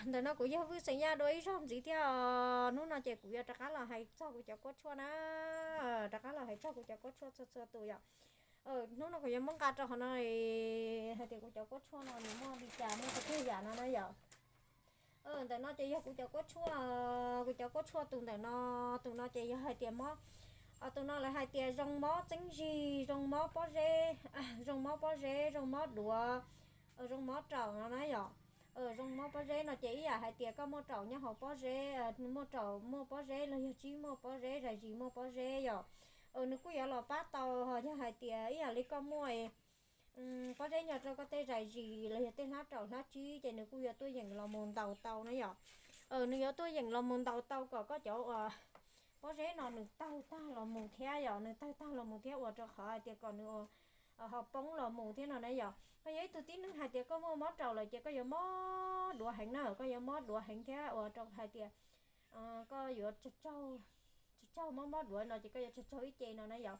Ntawm no kuv yog Vwj xeem Yaj dua ib zaug ntxiv thiab os. Hnub no ces kuv yuav rov qab los hais txog kuv cov kuab tshuaj na, rov qab los hais txog kuv cov kuab tshuaj txhua txhua tus yom. Hnub no kuv yuav muab nqa rau qhov no hais tias kuv cov kuab tshuaj no nws muaj li cas, muaj txhua txhua yam no na yom. Ntawm no ces yog kuv cov kuab tshuaj, kuv cov kuab tshuaj tus ntawm no, tus no ces yog hais tias mob, tus no lawv hais tias zoo mob txeeb zig, zoo mob pob zeb, zoo mob pob zeb, zoo mob duav, zoo mob raum no na yom. Zoo mob pob zeb no ces ib yam hais tias koj muaj raum nyob hauv pob zeb, muaj raum muaj pob zeb los yog tsib muaj pob zeb, zais zis muaj pob zeb yom. Nws kuj yuav los pab tau, ho yog hais tias ib yam li koj muaj pob zeb nyob rau koj tej zais zis los yog tej hlab raum hlab tsib ces nws kuj yuav tuaj yeem los mus ntaus tau na yom. Nws yuav tuaj yeem los mus ntaus tau kom koj cov uas pob zeb no nws tawg tag los mus thiab yom, nws tawg tag los mus thiab ua rau qhov hais tias kom nws ho poob los mus thiab no na yom. Koj yog ib tug tib neeg hais tias koj muaj mob raum lawm ces koj yuav mob duav heev na, koj yuav mob duav heev thiab ua rau hais tias koj yuav tsawg tsawg mob mob duav no ces koj yuav tsawg tsawg ib ce no na yom.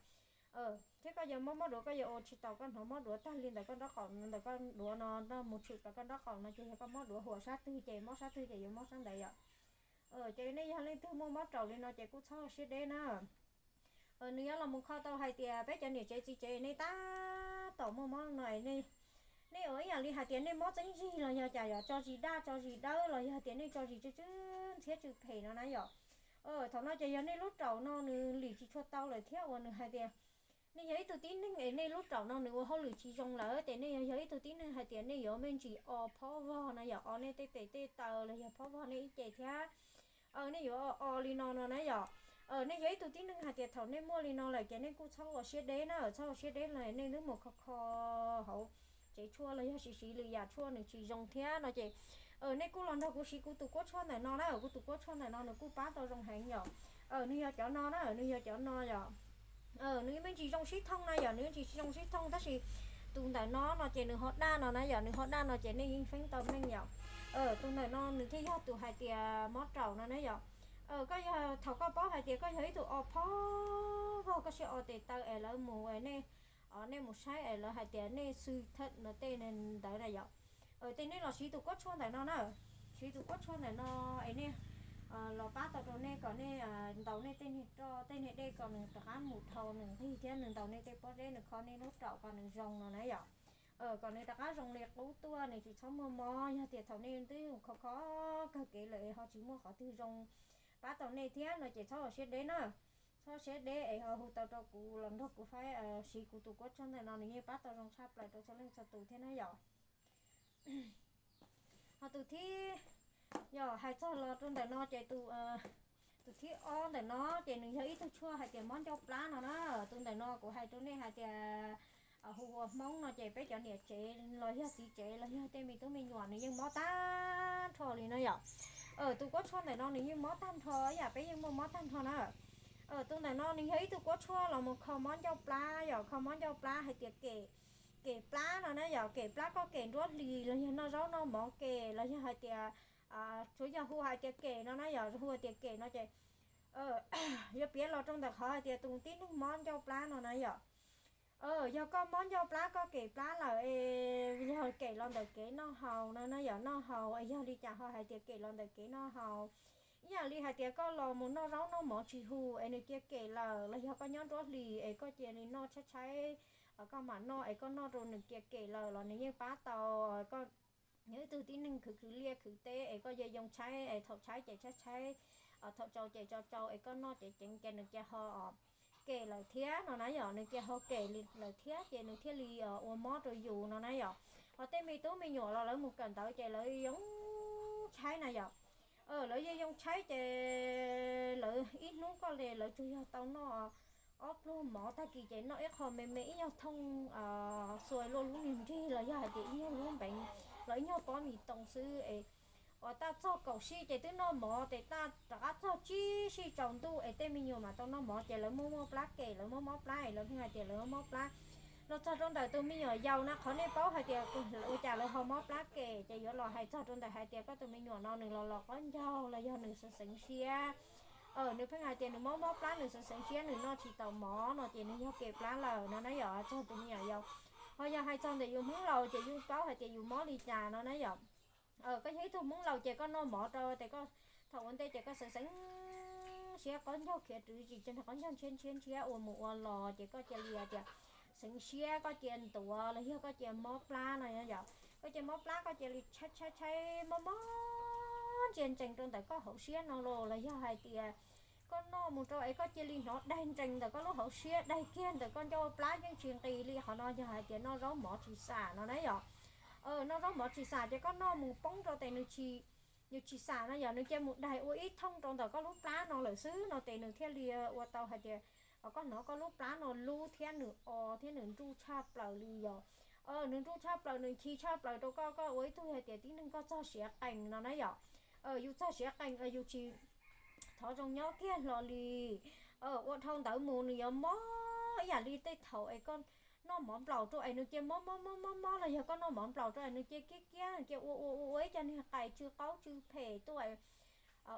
Thiab koj yuav mob mob duav koj yuav ua tsis tau, koj hnov mob duav tag li ntawm koj nraub qaum, ntawm koj duav no mus tshwm plaws koj nraub qaum no ces yog koj mob duav huam sab twg ces mob sab twg ces yuav mob sab ntawd yom. Ces nej yog leej twg muaj mob raum li no ces kuj txhob ua siab deb na. Nws yuav los mus kho tau hais tias peb cov niam tsev txiv tsev nej tab tom muaj mob no, nej ua ib yam li hais tias nej mob txeeb zig los yog cas yom, tso zis daj tso zis dawb los yog tias nej tso zis tsw tsw ntxhiab tsw phem no na yom. Thaum no ces yog nej lub raum no nws lim tsis tshua tau lawm thiab uas nws hais tias nej yog ib tug tib neeg es nej lub raum no nws ua hauj lwm tsis zoo lawm ces nej yog yog ib tug tib neeg hais tias nej yuav me ntsis o phob vog no yom, o nej tej tes tej taw los yog phob vog nej ib ce thiab. Nej yuav o li no no na yom. Nej yog ib tug tib neeg hais tias thaum nej muaj li no lawm ces nej kuj txhob ua siab deb na, txhob ua siab deb los nej twb mus kho kho hauv tsev tshuaj los yog siv siv lwm yam tshuaj nws tsis zoo thiab no ces nej kuj los nrog kuv siv kuv tus kuab tshuaj ntawm no na, kuv tus kuab tshuaj ntawm no nws kuj pab tau zoo heev yom. Nws yog cov no na, nws yog cov no yom. Nws me ntsis zoo sib thooj na yom, nws me ntsis zoo sib thooj tab sis tus ntawm no no ces nws ho daj no na yom, nws ho daj no ces nej yeej feeb tau meej yom. Tus ntawm no nws thiaj yog tus hais tias mob raum no na yom. Koj yog thaum koj paub hais tias koj yog ib tug o phob vog, koj siab o tes taw es lawv mus, nej mus saib es lawv hais tias nej xwb thawj no tej ntawd na yom. Ces nej los siv tus kuab tshuaj ntawm no na, siv tus kuab tshuaj ntawm no es nej los pab tau rau nej kom nej ntaus nej tej niag roj tej niag dej kom nws rov qab mus dhau nws nqig thiab nws ntaus nej tej pob zeb, nws kho nej lub raum kom nws zoo no na yom. Kom nws rov qab zoo li qub tuaj, nws tsis txhob muaj mob. Yog tias thaum nej twb kho kho kawg kev lawm ho tsis muaj qhov twg zoo pab tau nej thiab no ces txhob ua siab deb na, txhob ua siab deb es ho hu tau rau kuv los nrog kuv faib siv kuv tus kuab tshuaj ntawm no, nws yeej pab tau zoo tshaj plaws rau txhua leej txhua tus thiab na yom. Ho tus thib, yog hais txog los rau ntawm no ces tus, tus thib ob ntawm no ces nws yog ib tug tshuaj hais tias mob ncauj plab no na. Tus ntawm no kuv hais rau nej hais tias hu ua Hmoob no ces peb cov niam tsev los yog txiv tsev los yog tej me tub me nyuam nws yeej mob tag nrho li no yom. Tus kuab tshuaj ntawm no nws yeej mob tag nrho ib yam peb yeej muaj mob tag nrho na. Tus ntawm no nws yog ib tug kuab tshuaj los mus kho mob ncauj plab yom, kho mob ncauj plab hais tias kem, kem plab no na yom, kem plab koj kem nruab hlis los yog noj zaub noj mov kem los yog hais tias tsuav yog hu hais tias kem no na yom, hu hais tias kem no ces yuav piav los rau ntawm qhov hais tias tus tib neeg mob ncauj plab no na yom. Yog koj mob ncauj plab koj kem plab lawm es yog kem los ntawm kev noj haus no na yom, noj haus es yog li cas ho hais tias kem los ntawm kev noj haus. Ib yam li hais tias koj los mus noj zaub noj mov tsis huv es nws cia kem lawm los yog koj nyob nruab hlis es koj cia li noj tshaib tshaib, koj mam noj es koj noj rau nws cia kem lawm los nws yeej pab tau. Koj yog ib tug tib neeg khwv khwv liaj khwv teb es koj yuav yoo tshaib es thaum tshaib ces tshaib tshaib, thaum tsau ces tsau tsau es koj noj ces ceev ces nws cia ho kem lawm thiab no na yom, nws cia ho kem lawm thiab ces nws thiaj li ua mob rau yus no na yom. Ho tej me tub me nyuam los lawv mus kawm ntawv ces lawv yoo tshaib na yom. Lawv yoo yoo tshaib ces lawv ib hnub koj li lawv tsuas yog tau noj ob pluag mov, tag kis ces noj ib qho me me ib nyuag thooj xuas luaj lub niag nrig los yog hais tias ib nyuag lub npeev los ib nyuag pob mis toos xwb es uas taj txog kaum sij ces twb noj mov ces taj rov qab txog tsib sij tsaus ntuj es tej me nyuam mam tau noj mov ces lawv muaj mob plab kem, lawv muaj mob plab es lawv pheej hais tias lawv muaj mob plab. Los txog rau ntawm tus me nyuam yaus na, qhov nej paub hais tias ua cas lawv ho mob plab kem ces yuav los hais txog rau ntawm hais tias koj tus me nyuam no nws los los qaub ncaug los yog nws xeev xeev siab. Nws pheej hais tias nws mob mob plab, nws xeev xeev siab, nws noj tsis tau mov no ces nws yog kem plab lawm no na yom, txog tus me nyuam yaus. Ho yog hais txog ntawm yus Hmoob laus ces yeej paub hais tias yus mob li cas no na yom. Koj yog ib tug Hmoob laus ces koj noj mov rau ces koj, thaum ua ntej ces koj xeev xeev siab, qaub ncaug khiav rwv zis, qaub ncaug ntshiab ntshiab ntshiab ua mus ua los ces koj cia li tias xeev siab, koj cia ntuav los yog koj cia mob plab no yom. Koj cia mob plab koj cia li tshaib tshaib tshaib mob mob ntsia ntsees rau ntawm koj hauv siab no los los yog hais tias koj noj mus rau es koj cia li hnov daig nrees ntawm koj lub hauv siab, daig kiag ntawm koj ncauj plab yeej tsis nqis li, qhov no yog hais tias noj zaub mov tsis xam no na yom. Noj zaub mov tsis xam ces koj noj mus poob rau tes nws tsis, nws tsis xam no yom, nws cia mus daig ua ib thooj rau ntawm koj lub plab no lawm xwb no tes nws thiaj li ua tau hais tias koj hnov koj lub plab no lub thiab nws o thiab nws nruj tshaj plaws li yom. Nws nruj tshaj plaws, nws nchi tshaj plaws rau koj, koj ua ib tug hais tias tib neeg koj txog siav qees no na yom. Yus txog siav qees, yus tsis thov zoo nyob kiag hlo li. Ua dhau ntawd mus nws yuav mob ib yam li tej thaum es koj noj mov nplaum rau es nws cia mob mob mob mob mob los yog koj noj mov nplaum rau es nws cia kiab kiab, nws cia ua ua ua ua ib co niag qais tsw qaub tsw phem tuaj,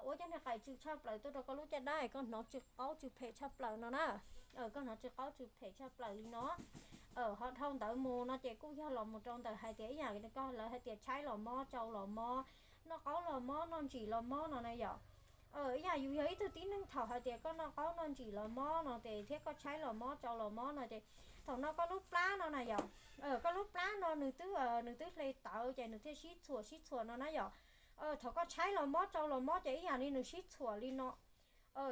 ua cov niag qais tsw tshaj plaws tuaj rau koj lub caj dab es koj hnov tsw qaub tsw phem tshaj plaws no na. Koj hnov tsw qaub tsw phem tshaj plaws li no. Ho dhau ntawd mus no ces kuj yog los mus rau ntawm hais tias ib yam koj lawv hais tias tshaib los mob, tsau los mob, noj qaub los mob, noj ntsim los mob no na yom. Ib yam yus yog ib tug tib neeg thaum hais tias koj noj qaub noj ntsim los mob no ces thiab koj tshaib los mob, tsau los mob no ces thaum no koj lub plab no na yom, koj lub plab no nws twb, nws twb hle tawv ces nws thiaj sib txhuam sib txhuam no na yom. Thaum koj tshaib los mob, tsau los mob ces ib yam li nws sib txhuam li no.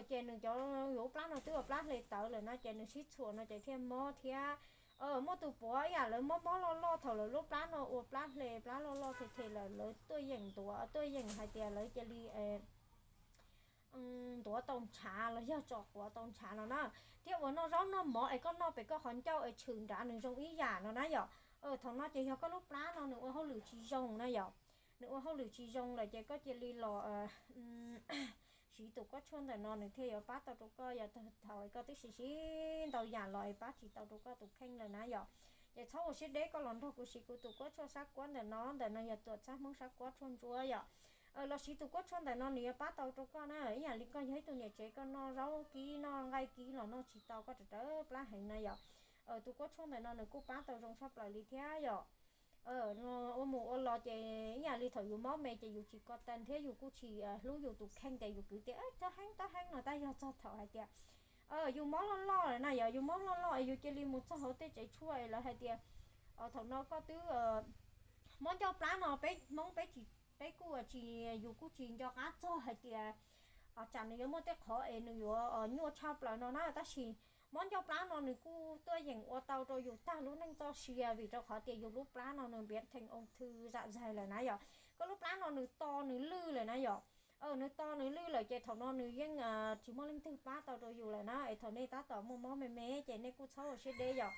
Ces nws cov, yus lub plab no twb ua plab hle tawv lawm na ces nws sib txhuam no ces thiaj mob thiab. Muaj tus puav ib yam lawv mob mob loj loj thaum lawv lub plab no ua plab hle plab loj loj them them lawm lawv tuaj yeem ntuav, tuaj yeem hais tias lawv cia li ntuav tau ntshav los yog tsom quav tau ntshav no na. Thiab uas noj zaub noj mov es koj noj pem koj qhov ncauj es tshwm nrad nws zoo ib yam no na yom. Thaum no ces yog koj lub plab no nws ua hauj lwm tsis zoo na yom. Nws ua hauj lwm tsis zoo lawm ces koj cia li los siv tus kuab tshuaj ntawm no nws thiaj yuav pab tau rau koj, yog thaum koj twb siv siv ntau yam los es pab tsis tau rau koj tus kheej lawm na yom. Ces txhob ua siab deb, koj los nrog kuv siv kuv tus kuab tshuaj sab kuab ntawm no, ntawm no yog tuam txhab Hmoob sab kuab tshuaj ntsuab yom. Los siv tus kuab tshuaj ntawm no nws yuav pab tau rau koj na, ib yam li koj yog ib tug niam tsev koj noj zaub kib noj nqaij kib los noj tsis tau, koj rawv rawv plab heev na yom. Tus kuab tshuaj ntawm no nws kuj pab tau zoo tshaj plaws li thiab yom. Ua mus ua los ces ib yam li thaum yus mob me ces yus tsis ko taw thiab yus kuj tsis hlub yus tus kheej ces yus kwv tias txhob heeb txhob heeb no, tab yog txog thaum hais tias yus mob loj loj lawm na yom, yus mob loj loj es yus cia li mus txog hauv tej tsev tshuaj es lawv hais tias thaum no koj twb mob ncauj plab no peb Hmoob peb tsis, peb kuj tsis, yus kuj tsis nco qab txog hais tias tsam nws yuav muaj tej qhov es nws yuav nyuaj tshaj plaws no na, tab sis mob ncauj plab no nws kuj tuaj yeem ua tau rau yus tag lub neej txoj sia vim rau qhov tias yus lub plab no nws npiav theem ung thư dạ dày lawm na yom. Koj lub plab no nws to nws lwj lawm na yom. Nws to nws lwj lawm ces thaum no nws yeej tsis muaj leej twg pab tau rau yus lawm na, es thaum nej tab tom muaj mob me me ces nej kuj txhob ua siab deb yom.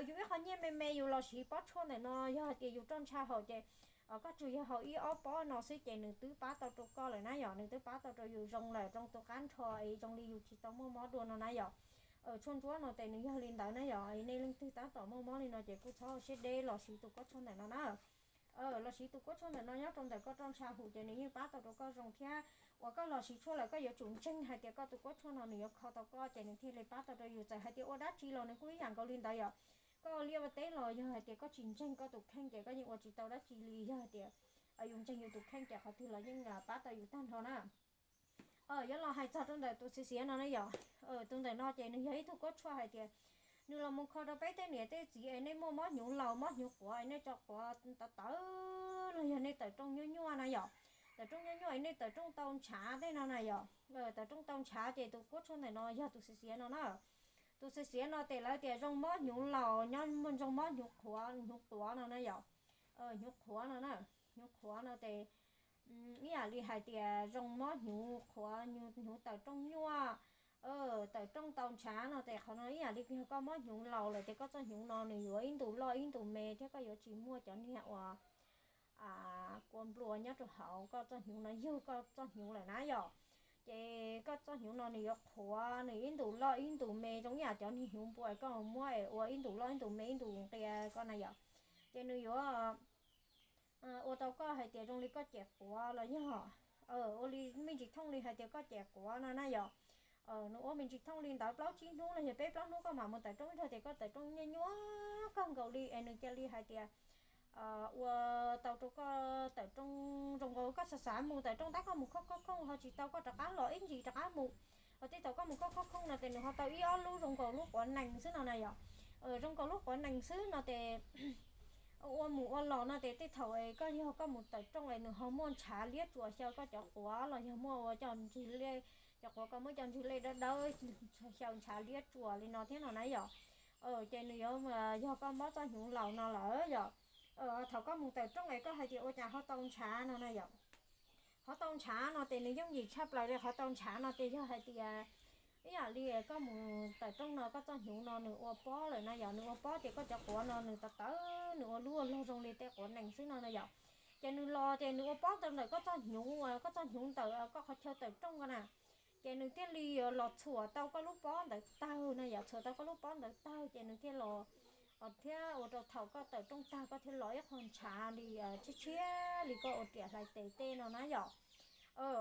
Yus ib qho nyiaj me me yus los siv pob tshuaj ntawm no, yog hais tias yus roj ntsha haum ces koj tsuas yog haus ib ob pob no xwb ces nws twb pab tau rau koj lawm na yom, nws twb pab tau rau yus zoo lawm, rau tus qab nrho es zoo li yus tsis tau muaj mob dua no na yom. Tshuaj ntsuab no ces nws yog li ntawd na yom, nej leej twg tab tom muaj mob li no ces kuj txhob ua siab deb los siv tus kuab tshuaj ntawm no na. Los siv tus kuab tshuaj ntawm no nyob rau ntawm koj roj ntsha haum ces nws yeej pab tau rau koj zoo thiab. Uas koj los siv tshuaj lawm koj yuav tsum ntseeg hais tias koj tus kuab tshuaj no nws yuav kho tau koj ces nws thiaj li pab tau rau yus, txawm hais tias ua dab tsi los nws kuj ib yam nkaus li ntawd yom. Koj ua liaj ua teb los yog hais tias koj tsis ntseeg koj tus kheej ces koj yeej ua tsis tau dab tsi li, yog hais tias yus ntseeg yus tus kheej ces qhov twg los yeej pab tau yus tag nrho na. Yuav los hais txog rau ntawm tus xiv xiav no na yom. Tus ntawm no ces nws yog ib tug kuab tshuaj hais tias nws los mus kho rau peb tej niam tej txiv es nej muaj mob hnyuv laus mob hnyuv quav es nej tso quav tawv tawv los yog nej tawm rooj nyuaj nyuaj na yom. Tawm rooj nyuaj nyuaj es nej tawm rooj tau ntshav tej no na yom. Tawm rooj tau ntshav ces tus kuab tshuaj ntawm no yog tus xiv xiav no na. Tus xiv xiav no ces lawv tias zoo mob hnyuv laus, nyob zoo mob hnyuv qhuav, hnyuv quav no na yom. Hnyuv qhuav no na, hnyuv qhuav no ces ib yam li hais tias zoo mob hnyuv qhuav, hnyuv tawm rooj nyuaj, tawm rooj tau ntshav no ces qhov no ib yam li yog koj mob hnyuv laus lawm ces koj txoj hnyuv no nws yuav ib ntus loj ib ntus me thiab koj yuav tsis muaj cov niag uas kua nplua nyob rau hauv koj txoj hnyuv no, yug koj txoj hnyuv lawm na yom. Ces koj txoj hnyuv no nws yuav qhuav, nws ib ntus loj ib ntus me zoo ib yam cov niag hnyuv npua koj muab es ua ib ntus loj ib ntus me ib ntus nqia koj na yom. Ces nws yuav ua tau koj hais tias zoo li koj cem quav los yog ua li me ntsis thooj li hais tias koj cem quav no na yom. Nws ua me ntsis thooj li ntawd plaub tsib hnub los yog peb plaub hnub koj mam mus tawm rooj ib zaug ces koj tawm rooj nyuaj nyuaj kawg nkaus li es nws cia li hais tias ua tau rau koj tawm rooj nkaus koj xav xav mus tawm rooj tab koj mus khob khob khooj ho tsis tau, koj rov qab los ib ntsis rov qab mus. Ho tej thaum koj mus khob khob khooj no ces nws ho tau ib ob lub zoo nkaus lub quav nees xwb no na yom. Zoo nkaus lub quav nees xwb no ces ua mus ua los no ces tej thaum koj yog koj mus tawm rooj es nws ho muaj ntshav liab tsuas xyaw koj cov quav los yog muaj ua cov ntsig lej, cov quav koj muab cov ntsig lej dawb dawb xyaw ntshav liab tsuas li no thiab no na yom. Ces nws yuav yog koj mob txoj hnyuv laus no lawm yom. Thaum koj mus tawm rooj es koj hais tias ua cas ho tau ntshav no na yom. Qhov tau ntshav no ces nws yooj yim tshaj plaws li. Qhov tau ntshav no ces yog hais tias ib yam li koj mus tawm rooj no koj txoj hnyuv no nws ua pob lawm no yom, nws ua pob ces koj cov quav no nws tawv tawv, nws ua lub ua luag zoo li tej quav nees xwb no na yom. Ces nws los ces nws ua pob rau ntawm koj txoj hnyuv, koj txoj hnyuv ntawm koj qhov chaw tawm rooj ko na. Ces nws thiaj li los txhuam tau koj lub pob ntawd tawg no yom, txhuam tau koj lub pob ntawd tawg ces nws thiaj los thiab ua rau thaum koj tawm rooj tag koj thiaj los ib qho ntshav li tshiab tshiab li koj ua riam hlais tes tej no na yom.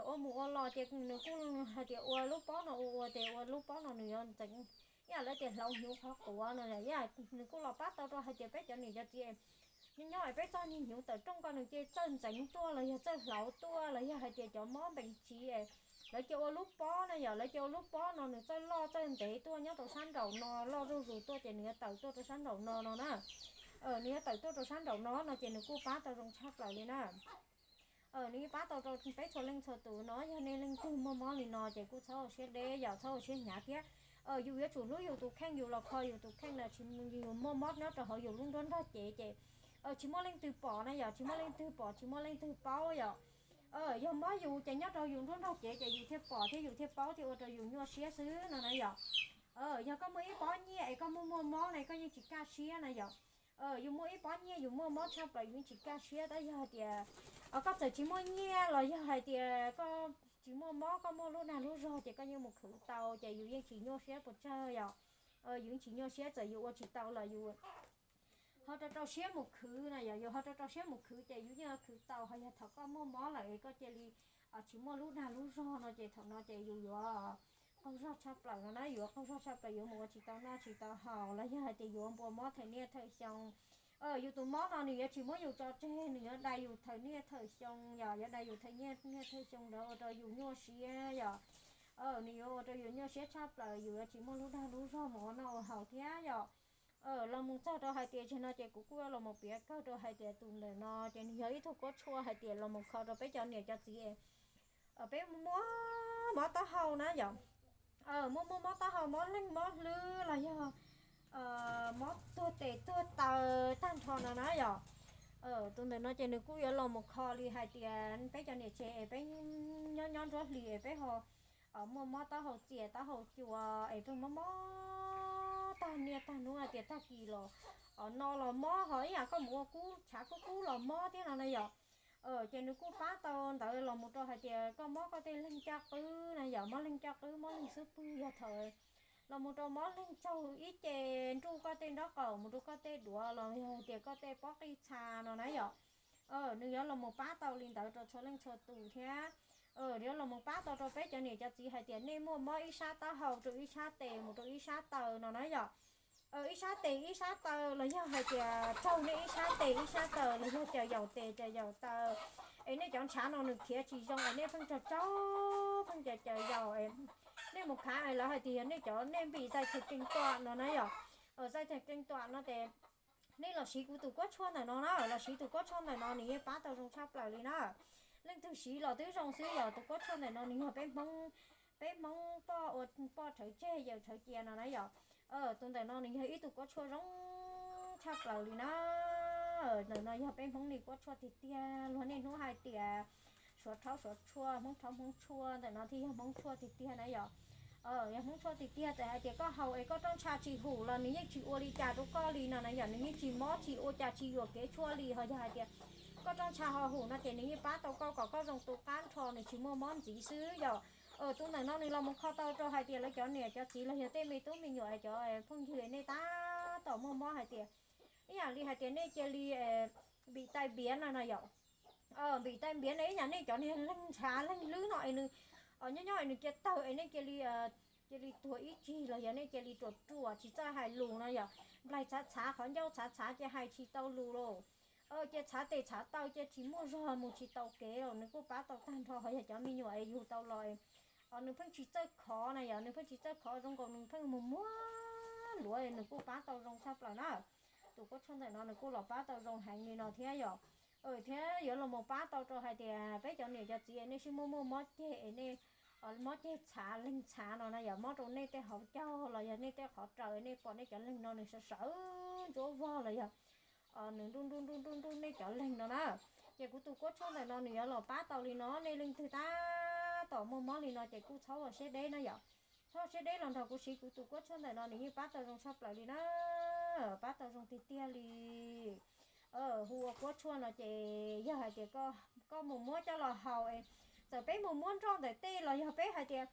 Ua mus ua los ces nws kuj hais tias ua lub pob no ua ua ces ua lub pob no nws yuav ntxeev ib yam li tias hlauv hnyuv qhov quav no, nws kuj los pab tau rau hais tias peb cov niam cov txiv nyob nyob es peb txoj niag hnyuv tawm rooj ko nws ces txawj ntxeev tuaj los yog txawj hlauv tuaj los yog hais tias cov mob npees tsiv es lawv cia ua lub pob na yom, lawv cia ua lub pob no nws txawj loj txawj ntev tuaj nyob rau sab nraum no loj zuj zus tuaj ces nws yuav tawm tuaj rau sab nraum no no na. Nws yuav tawm tuaj rau sab nraum no no ces nws kuj pab tau zoo tshaj plaws li na. Nws yeej pab tau rau peb txhua leej txhua tus no, yog nej leej twg muaj mob li no ces kuj txhob ua siab deb yom, txhob ua siab hnyav thiab. Yus yuav tsum hlub yus tus kheej, yus los kho yus tus kheej na, tsis yus muaj mob nyob rau hauv yus lub nruab nrog cev ces tsis muaj leej twg pom na yom, tsis muaj leej twg pom, tsis muaj leej twg paub yom. Yog mob yus ces nyob rau yus nruab nrog cev ces yus thiaj pom thiab yus thiaj paub thiaj ua rau yus nyuaj siab xwb no na yom. Yog koj muaj ib pob nyiaj es koj muaj muaj mob ne koj yeej tsis kaj siab na yom. Yus muaj ib pob nyiaj yus muaj mob tshaj plaws yus yeej tsis kaj siab, tab yog hais tias koj txawm tsis muaj nyiaj los yog hais tias koj tsis muaj mob koj muaj lub dag lub zog ces koj yeej mus khwv tau ces yus yeej tsis nyuaj siab puas tsawg yom. Yus yeej tsis nyuaj siab txawm yus ua tsis tau los yus ho rau rau siab mus khwv na yom, yus ho rau rau siab mus khwv ces yus yeej khwv tau. Ho yog thaum koj muaj mob lawm es koj cia li tsis muaj lub dag lub zog no ces thaum no ces yus yuav qaug zog tshaj plaws no na, yuav qaug zog tshaj plaws yuav mus ua tsis tau noj tsis tau haus los yog hais tias yuav npua mob thawm niaj thawm xyoo. Yus tus mob no nws yuav tsis muab yus tso tseg, nws yuav dai yus thawm niaj thawm xyoo yom, yuav dai yus thawm niaj niaj thawm xyoo ntawd ua rau yus nyuaj siab yom. Nws yuav ua rau yus nyuaj siab tshaj plaws, yus yuav tsis muaj lub dag lub zog mus ua noj ua haus thiab yom. Los mus txog rau hais tias tseg no ces kuv kuj los mus piav kawg rau hais tias tus ntawm no ces nws yog ib tug kuab tshuaj hais tias los mus kho rau peb cov niam cov txiv peb muaj mob taub hau na yom. Muaj muaj mob taub hau, mob leeg mob hlwb los yog mob tuag tes tuag taw tag nrho no na yom. Tus ntawm no ces nws kuj yuav los mus kho li hais tias peb cov niam tsev es peb nyob nyob nruab hlis es peb ho muaj mob taub hau txias taub hau cua es peb mob mob tag niaj tag hnub hais tias tag kis los no los mob, ho ib yam koj mus ua kub tshav kub kub los mob thiab no na yom. Ces nws kuj pab tau ntawd los mus rau hais tias koj mob koj tej leeg caj qwb na yom, mob leeg caj qwb mob leeg xub pwg, yog thaum los mus rau mob leeg tsaug ib ce nruj koj tej nraub qaum mus rau koj tej duav los yog hais tias koj tej pob qij txha no na yom. Nws yuav los mus pab tau li ntawd rau txhua leej txhua tus thiab. Yuav los mus pab tau rau peb cov niam cov txiv hais tias nej muaj mob ib sab taub hau rau ib sab tes mus rau ib sab taw no na yom. Ib sab tes ib sab taw los yog hais tias tsaug nej ib sab tes ib sab taw los yog caws yaus tes caws yaus taw, es nej cov ntshav no nws khiav tsis zoo es nej pheej tsaug tsaug pheej caws caws yaus, nej mus khav es lawv hais tias yog nej cov nej npim zais thas kees tuam no na yom. Zais thas kees tuam no ces nej los siv kuv tus kuab tshuaj ntawm no na, los siv tus kuab tshuaj ntawm no nws yeej pab tau zoo tshaj plaws li na. Leej twg siv los twb zoo xwb yom, tus kuab tshuaj ntawm no nws yog peb Hmoob, peb Hmoob poj ua poj rhawv tseg yawm rhawv cia no na yom. Tus ntawm no nws yog ib tug kuab tshuaj zoo tshaj plaws li na. Ntawm no yog peb Hmoob li kuab tshuaj tiag tiag, luag niaj hnub hais tias suav rhaub suav tshuaj, Hmoob rhaub Hmoob tshuaj, ntawm no thiaj yog Hmoob tshuaj tiag tiag na yom. Yog Hmoob tshuaj tiag tiag txawm hais tias koj haus es koj roj ntsha tsis hum los nws yeej tsis ua li cas rau koj li no na yom, nws yeej tsis mob tsis ua cas tsis yuam kev tshuaj li. Ho yog hais tias koj roj ntsha ho hum no ces nws yeej pab tau koj kom koj zoo tu qab nrho, nws tsis muaj mob ntxiv xwb yom. Tus ntawm no nws los mus kho tau rau hais tias lawv cov niam cov txiv los yog tej me tub me nyuam cov phooj ywg nej tab tom muaj mob hais tias ib yam li hais tias nej cia li npim tais npiav no no yom. Npim tais npiav no ib yam nej cov niag leeg ntshav leeg hlwb no es nws nyob nyob es nws cia tawg es nej cia li cia li tuag ib cig los yog nej cia li ruam ruam tsis txawj hais lus no yom, nplaig txhav txhav qhov ncauj txhav txhav ces hais tsis tau lus lauj. Ces txhav tes txhav taw ces tsis muaj zog mus tsis tau kev los nws kuj pab tau tag nrho. Ho yog cov me nyuam es yug tau los, nws pheej tsis txawj khov na yom, nws pheej tsis txawj khov zoo nkaus nws pheej mus muab luav, nws kuj pab tau zoo tshaj plaws na. Tus kuab tshuaj ntawm no nws kuj los pab tau zoo heev li no thiab yom. Thiab yuav los mus pab tau rau hais tias peb cov niam cov txiv nej sib muaj muaj mob ceg es nej, mob ceg txhav leeg txhav no na yom, mob rau nej tej hauv caug los yog nej tej qhov raws, nej pom nej cov leeg no nws sawv sawv ntsuab vog los yog nws nruj nruj nruj nruj nruj nej cov leeg no na. Ces kuv tus kuab tshuaj ntawm no nws yuav los pab tau li no. Nej leej twg tab tom muaj mob li no ces kuj txhob ua siab deb na yom. Txhob ua siab deb los nrog kuv siv kuv tus kuab tshuaj ntawm no, nws yeej pab tau zoo tshaj plaws li na. Pab tau zoo tiag tiag li. Hu ua kuab tshuaj no ces yog hais tias koj mus muab coj los haus es, txawm peb mus muab nroj ntawm tej los yog peb hais tias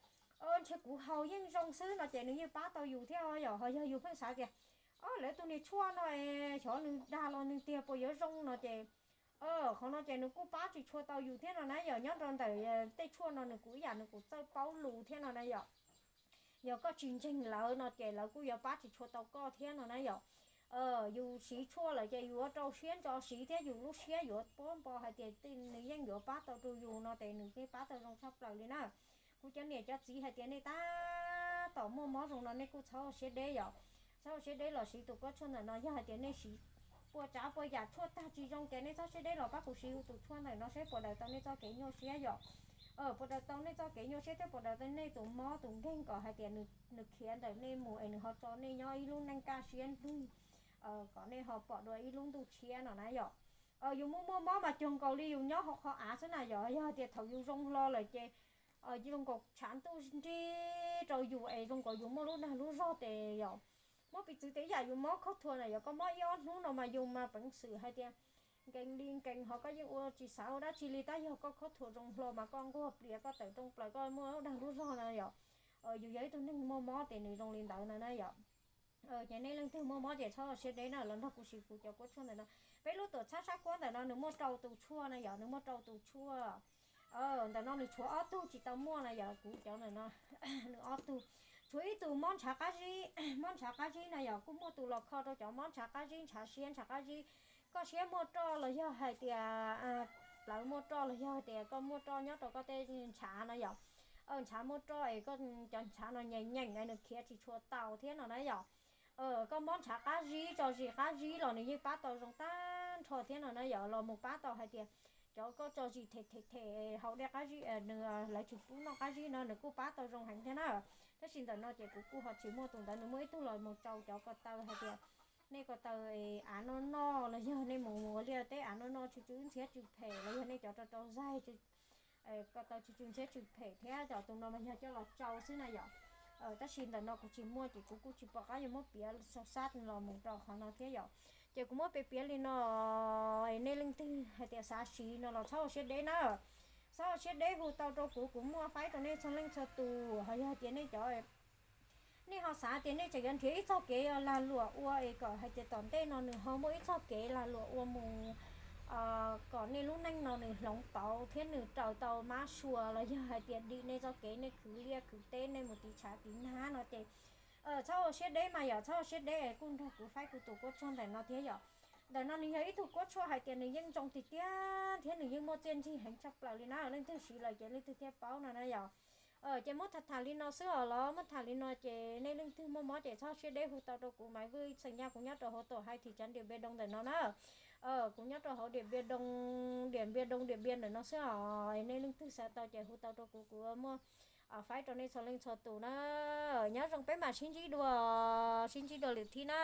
ntshe kuv haus yeej zoo xwb no ces nws yeej pab tau yus thiab yom. Ho yog yus pheej xav tias, o, lawv tus niag tshuaj no es xyov nws dag los nws tiag puas yuav zoo no ces, qhov no ces nws kuj pab tsis tshua tau yus thiab no na yom. Nyob rau ntawm tej tshuaj no nws kuj ib yam nws kuj txawj paub lus thiab no na yom. Yog koj tsis ntseeg lawv no ces lawv kuj yuav pab tsis tshua tau koj thiab no na yom. Yus siv tshuaj lawm ces yus yuav rau siab ntso siv thiab yus lub siab yuav puab npo hais tias nws yeej yuav pab tau rau yus no ces nws yeej pab tau zoo tshaj plaws li na. Kuv cov niam cov txiv hais tias nej tab tom muaj mob zoo no nej kuj txhob ua siab deb yom. Txhob ua siab deb los siv tus kuab tshuaj ntawm no. Yog hais tias nej siv puas tsav puas yam tshuaj tag tsis zoo ces nej txhob siab deb los pab kuv siv tus tshuaj ntawm no seb puas daws tau nej txoj kev nyuaj siab yom. Puas daws tau nej txoj kev nyuaj siab thiab puas daws tau nej tus mob tus nkeeg kom hais tias nws khiav ntawm nej mus es nws ho tso nej nyob ib lub neej kaj siab nrug, kom nej ho pom dua ib lub ntuj tshiab no na yom. Yus muaj muaj mob mas cuag nkaus li yus nyob hauv qhov av xwb na yom. Yog hais tias thaum yus zoo hlo lawm ces zoo nkaus tshav ntuj nrig rau yus es zoo nkaus yus muaj lub dag lub zog tes yom. Muab piv txwv tias ib yam yus mob khaub thuas na yom, koj mob ib ob hnub no mas yus mas peev xwm hais tias nkees li nkees ho koj yeej ua tsis xav ua dab tsi li, tab yog koj khaub thuas zoo hlo mas koj nquag plias koj tawm rooj plaws koj muaj lub dag lub zog na yom. Yus yog ib tug neeg muaj mob ces nws zoo li ntawd no na yom. Ces nej leej twg muaj mob ces txhob ua siab deb na, los nrog kuv siv kuv cov kuab tshuaj ntawm no. Peb lub tuam txhab sab kuab ntawm no nws muaj rau tus tshuaj na yom, nws muaj rau tus tshuaj. Ntawm no nws tshuav ob tug tsis tau muaj na yom, kuv cov ntawm no nws ob tug. Tshuav ib tug mob ntshav qab zib, mob ntshav qab zib na yom, kuj muaj tus los kho rau cov mob ntshav qab zib, ntshav siab, ntshav qab zib. Koj siab muaj roj los yog hais tias plawv muaj roj los yog hais tias koj muaj roj nyob rau koj tej ntshav no yom. Ntshav muaj roj es koj cov ntshav no nyeem nyeem nws khiav tsis tshua tau thiab no na yom. Koj mob ntshav qab zib, tso zis qab zib los nws yeej pab tau zoo tag nrho thiab no na yom. Los mus pab tau hais tias cov koj tso zis them them them haus dej qab zib, lawv tsis pub noj qab zib no nws kuj pab tau zoo heev thiab na. Tab sis ntawm no ces kuv kuj ho tsis muaj tus ntawd, nws muaj ib tug los mus rau cov ko taw hais tias nej ko taw av noj noj los yog nej mus ua liaj teb av noj noj tsw tsw ntxhiab tsw phem los yog nej cov rau rau zaig ko taw tsw tsw ntxhiab tsw phem thiab, cov tus no mas yog coj los tsau xwb na yom. Tab sis ntawm no kuv tsis muaj ces kuv kuj tsis pom qab yuav muab piav sab los mus rau qhov no thiab yom. Ces kuv muab piav piav li no, nej leej twg hais tias xav siv no los txhob ua siab deb na. Txhob ua siab deb hu tau rau kuv, kuv muaj faib rau nej txhua leej txhua tus. Ho yog tias nej cov nej ho xav tias nej tseem yuav nrhiav ib txoj kev lag luam ua es kom hais tias tom ntej no nws ho muaj ib txoj kev lag luam ua mus kom nej lub neej no nws hloov pauv thiab nws raws tau mab sua los yog hais tias dim nej txoj kev nej khwv liaj khwv teb nej mus tiv tshav tiv nag no ces txhob ua siab deb mas yom, txhob ua siab deb es kuj nrog kuv faib kuv tus kuab tshuaj ntawm no thiab yom. Ntawm no nws yog ib tug kuab tshuaj hais tias nws yeej zoo tiag tiag thiab nws yeej muaj txiaj ntsig heev tshaj plaws li na. Leej twg siv lawm ces leej twg thiaj paub no na yom. Ces muab tham tham li no xwb os los muab tham li no ces nej leej twg muaj mob ces txhob siab deb hu tau rau kuv Maiv Vwj Xeem Yaj, kuv nyob rau hauv Tuam Hais Thim Tsav Diam Npias Doo ntawm no na. Kuv nyob rau hauv Diam Npias Doo, Diam Npias Doo Diam Npias ntawm no xwb os. Nej leej twg xav tau ces hu tau rau kuv, kuv muaj faib rau nej txhua leej txhua tus na. Nyob zoo peb mam sib ntsib dua, sib ntsib dua lwm thib na.